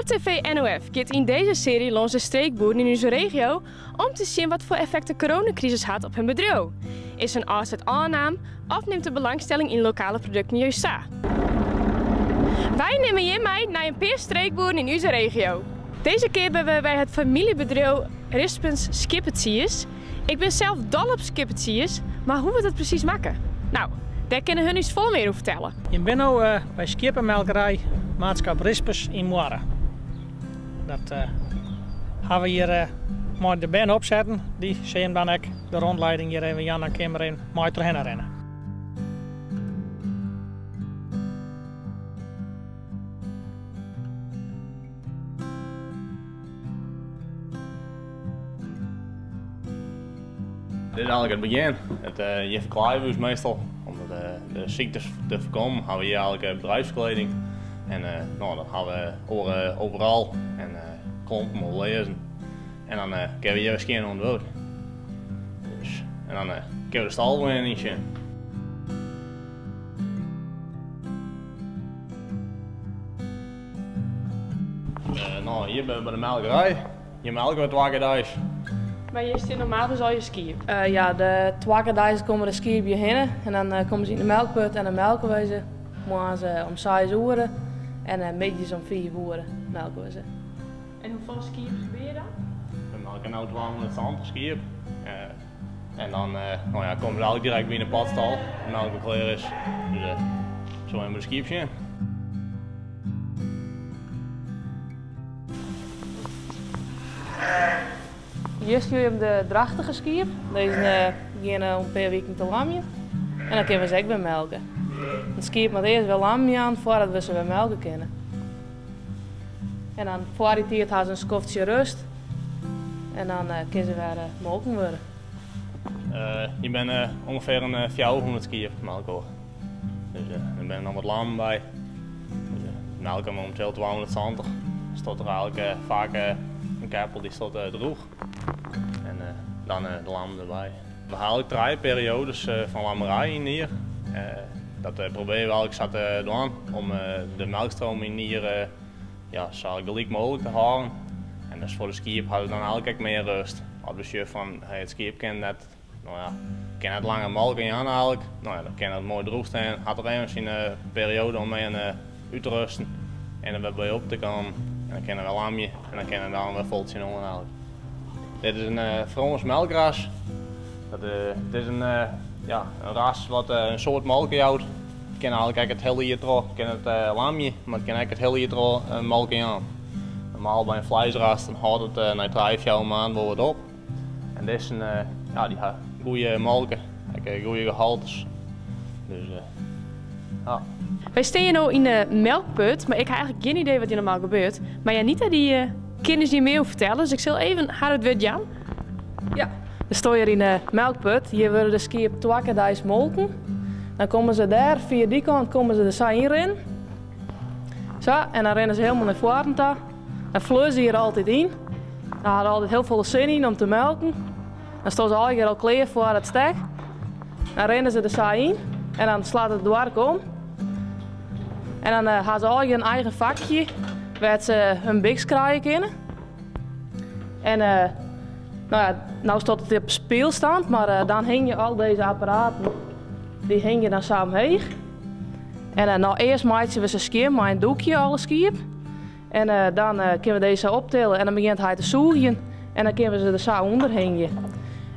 RTV NOF giet yn dizze searje lâns de streekboeren yn ús regio om te sjen wat foar effekt de coronakrisis hat op hun bedriuw. Is hun ôfset ôfnaam of nimt de belangstelling yn lokale produkten just ta? Wy nimme jim mei nei in pear streekboeren yn ús regio. Dizze kear binne we by it famyljebedriuw Rispens Skieppetsiis. Ik bin sels dol op skieppetsiis, mar hoe wurdt it presys makke? No, dêr kinne hun ús folle mear oer fertelle. Ik bin no by skieppemelkerij Maatskap Rispens yn Moarre. Dat ha we hjir mei de bern opsetten. Dy sil dan ek de rondleiding hjir even jaan, dan kin we even mei trochhinne rinne. Dit is eigentlik it begjin. It, hjir ferklaaie we ús meastal. Om de syktes te foarkommen ha we hjir eigentlik bedrijfskleding. En no, dan ha we oare overal en klompen of learzen. En dan kinne we hjir wer skjin oan it wurk. Dus, en dan kinne we de stal wol yn sjen. No, hjir binne we by de melkerij. Hjir melke we twa kear deis. Mar hjir stean normaal dus al je skiep? Ja, de twa kear deis komme de skiep hjir hinne en dan komme se yn de melkput en dan melke we se. Moarns om seis oere en middeis om fiif oere melke we se. En hoefolle skiep binne der dan? We melke no 270 skiep. En dan no ja, komme se eigentlik direkt by yn de potstal, as de melk al klear is. Dus zo even de skiep sjen. Hjir stean de drachtige skiep. Dizze geane om in pear wiken te lamjen. En dan kinne we se ek wer melke. It skiep moat earst wer lammen jaan foardat we se wer melke kinne. En dan foar dy tiid ha se in skoftsje rêst. En dan kinne se wer molken wurde. Hjir binne ûngefear in 400 skiep mei-elkoar. Dus der binne noch wat lammen by. Dus melke we omtrint 270. Stiet der eigentlik faak in keppel dy stiet drûch. En dan de lammen derby. We ha eigentlik trije perioades fan lammerij yn jier. Dat probearje we eigentlik sa te dwaan om de melkstroom yn jier ja, sa gelyk mooglik te hâlden. En dus foar de skiep ha se dan eigentlik ek mear rêst. As we sjogge fan hey, it skiep kin net, no ja, kin net langer molken jaan eigentlik. No ja, dan kin it moai drûch stean. Hat er even syn perioade om even út te rêsten en der wer by op te kommen. En dan kin er wer lamje en dan kin er dan wer fol tsjinoan eigentlik. Dit is in Frânsk melkras. Dat it is in, ja, in ras wat in soad molke jout. It kin eigentlik ek it hiele jier troch kin it lamje, mar it kin ek it hiele jier troch molke jaan. Normaal by in fleisras dan hâldt it nei trije, fjouwer maand wol wat op. En dizze, ja, dy ha goede molke, ek goede gehaltes. Dus ja. Wy stean no yn de melkput, mar ik ha eigentlik gjin idee wat hjir normaal gebeurt. Mar Janita dy kin ús hjir mear oer fertelle, dus ik sil even har it wurd jaan. Ja, we stean hjir yn de melkput. Hjir wurde de skiep twa kear deis molken. Dan komme se dêr, fia dy kant komme se der sa yn rinnen. Sa, en dan rinne se hielendal nei foaren ta. Dan fleure se hjir altyd yn. Dan ha se altyd hiel folle sin yn om te melken. Dan stean se allegear al klear foar it stek. Dan rinne se der sa yn en dan slacht it doarke om. En dan ha se allegear in eigen fakje wêr't se hun biks krije kinne. En no ja, no stiet it op spylstand, mar dan hingje al dizze apparaten, dy hingje dan sa omheech. En no earst meitsje we se skjin mei in doekje, alle skiep. En dan kinne we dizze sa optille en dan begjint hy te sûgjen. En dan kinne we se der sa ûnder hingje.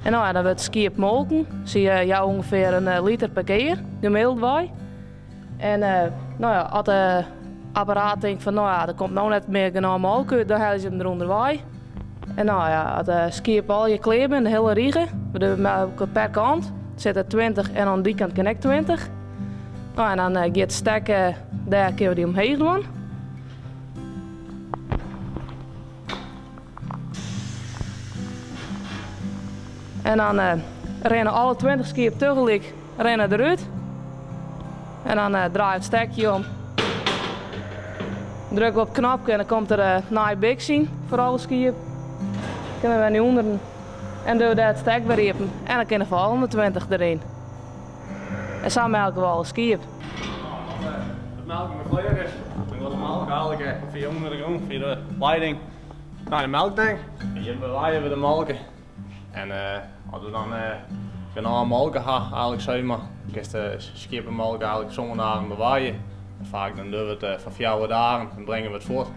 En no ja, dan wurdt it skiep molken. Se jouwe ûngefear in liter per kear, gemiddeldwei. En no ja, as de apparaat tinkt fan no ja, der komt no net mear genôch molke út, dan helje se him derûnder wei. En no ja, as de skiep allegear klear binne, de hiele rige, we dogge melke per kant, der sitte 20 en oan dy kant kin ek 20. No en dan giet it stek, dêr kinne we dy omheech dwaan. En dan rinne alle 20 skiep tegelyk rinne derút. En dan draai it stekje om. Drukke we op it knopke en dan komt der in nije biks yn foar alle skiep. Kinne we wer nei ûnderen en dogge we dêr it stek wer iepen en dan kinne de folgjende 20 deryn. En sa melke we alle skiep. Het melk maar klear is, dan giet de melk eigenlijk fia ûnder de grûn, fia de leiding, nei de melktank. Hjir beweie we de molke. En as we dan genôch molke ha, eigenlijk sis mar, kinst de skieppemolke eigenlijk sân dagen beweie. En faak dan dogge we it foar fjouwer dagen en bringe we it fuort.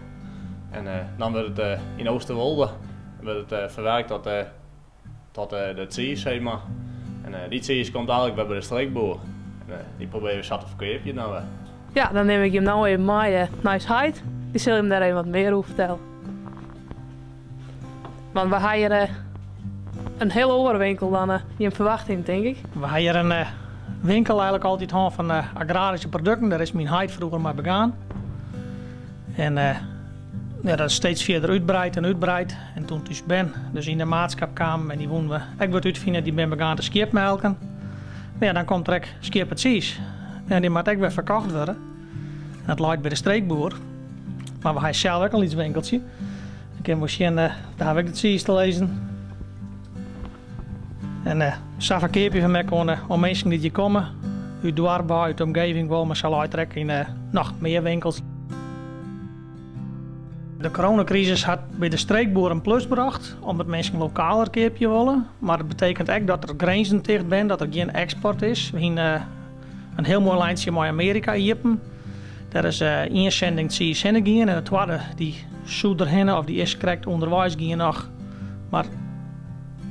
En dan wurdt it yn Oosterwolde wurdt it ferwerkt tot, tot de tsiis, sis mar. En dy tsiis komt eigenlijk wer by de streekboer. En dy probearje we sa te ferkeapjen dan wer. Ja, dan nim ik jim no even mei nei ús heit. Dy sil jim dêr even wat mear oer fertelle. Want we ha hjir in hiel oare winkel dan jim ferwachte hiene, tink ik. We ha hjir in winkel eigenlijk altyd hân fan agraryske produkten. Dêr is myn heit froeger mei begaan. En ja, dat is steeds fierder útbreid en útbreid. En toen ús bern dus yn de maatskap kamen en dy woene we ek wat útfine, dy binne begaan te skiepmelken. Ja, dan komt der ek skieppetsiis. En dy moat ek wer ferkocht wurde. En dat leit by de streekboer. Mar we ha sels ek in lyts winkeltsje. Dan kinne we sjen, dêr ha we ek de tsiis te lizzen. En sa ferkeapje we him ek oan, oan minsken dy't hjir komme. Út doarp, út de omgeving wol, mar sa leit er ek yn noch mear winkels. De coronakrisis hat by de streekboer in plus brocht, omdat minsken lokaler keapje wolle. Mar dat betekent ek dat der grinzen ticht binne, dat der gjin eksport is. We hiene in hiel moai lijntsje mei Amearika iepen. Dêr is ien sending tsiis hinne gien en de twadde dy soe der hinne of dy is krekt ûnderweis gien noch. Mar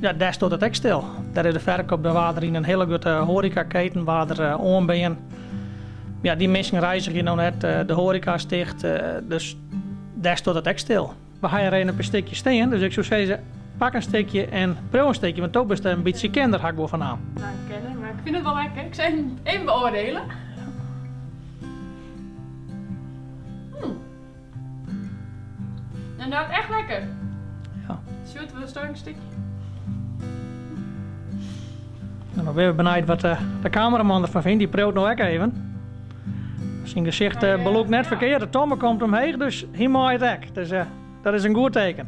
ja, dêr stiet it ek stil. Dêr is de ferkeap, dêr waard der yn in hiele grutte hoarekaketen waard der oanbean. Ja, dy minsken reizgje no net, de hoareka is ticht, dus dêr stiet it ek stil. We ha hjir even in pear stikjes stean, dus ik soe sizze, pak in stikje en priuw in stikje, want do bist in bytsje kenner, ha ik wol fernaam. Nou, kenner, mar ik fyn it wol lekker. Ik sil even, even beoardielje. Mm. Inderdaad, echt lekker. Ja. Sjoerd, wolst in stikje? Nou, dan binne we benijd wat de, de kameraman derfan fynt. Dy priuwt no ek even. Syn gesicht uh, belûkt net ferkeard. De tomme komt omheech, dus hy mei it ek. Dus dat is in goed teken.